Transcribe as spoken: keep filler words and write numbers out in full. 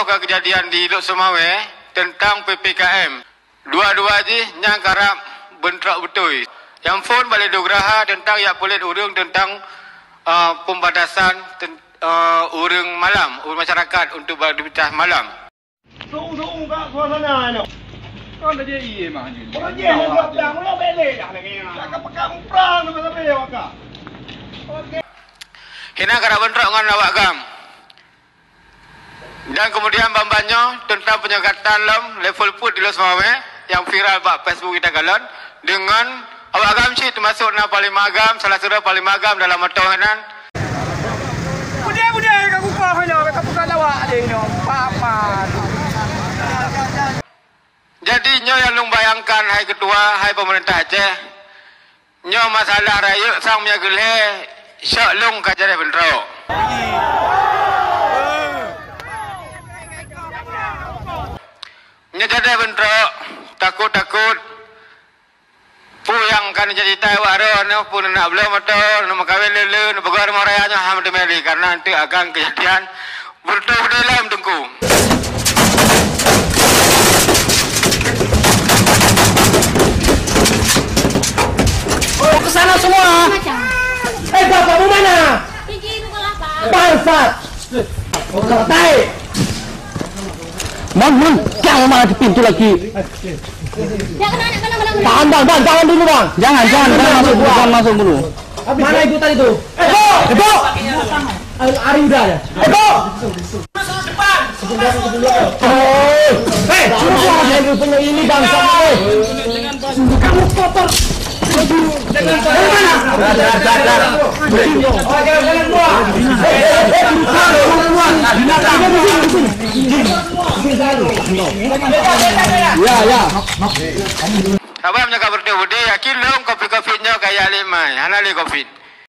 Ka keujadian di Lhokseumawe teuntang P P K M. Dua-dua jih nyang karab beuntrok beutôi. Nyang phon Balai Nugraha teuntang jak puléh ureuëng teuntang, eh, pembatasan ten-, eh, ureuëng malam, ureuëng masyarakat untuk beraktivitas malam. Suhu-suhu kat suasana inoe. Kan dah jadi mah ni. Orang dia orang bilang, orang belek dah lagi. Cakap pegang perang sama-sama ya, maka. Okey. Hina karab beuntrok ngon awak GAM. Dan kemudian ban-ban nyoe teuntang penyekatan lom level put di Lhokseumawe nyang viral bak Facebook geutanyoe kalon deungon awak GAM cit, teumasuk na panglima GAM, salah sidroe panglima GAM dalam moto nyan. Budaya-budaya ka kukoh nyoe, ka bukan awak deh nyoe. Papan. Jadi nyoe nyang lôn bayangkan, hai ketua, hai pemerintah Aceh. Nyoe masalah rayeuk sang meunyoe geuh lhée syok lôn ka jadeh beuntrok. Nyoe jadeh beuntrok, takot-takot peue nyang ka neujadi tai wak droe nyoe, peue neunak bloe moto, neumeukawen le-le, neupeugah rumoh raya nyoe hana meuteumé lé, karena eunteuk akan keujadian Beureutoh deh lom, Teungku. Mau ke sana semua. Eh, bapak mau mana? Bangsat. Orang tai. Man, man, jangan malah di pintu lagi. Tahan, bang, bang, tahan dulu, bang. Jangan, jangan, jangan masuk dulu, jangan masuk dulu. Mana itu tadi tuh? Ebo! Ebo! Ari udah ya? Ebo! Hei, ini bangsa. Kamu kotor. Dari mana? Ya, ya. Saban meunyoe ka beureutoh udeb, yakin lôn covid-covid nyoe kaya lé mai, hana lé covid.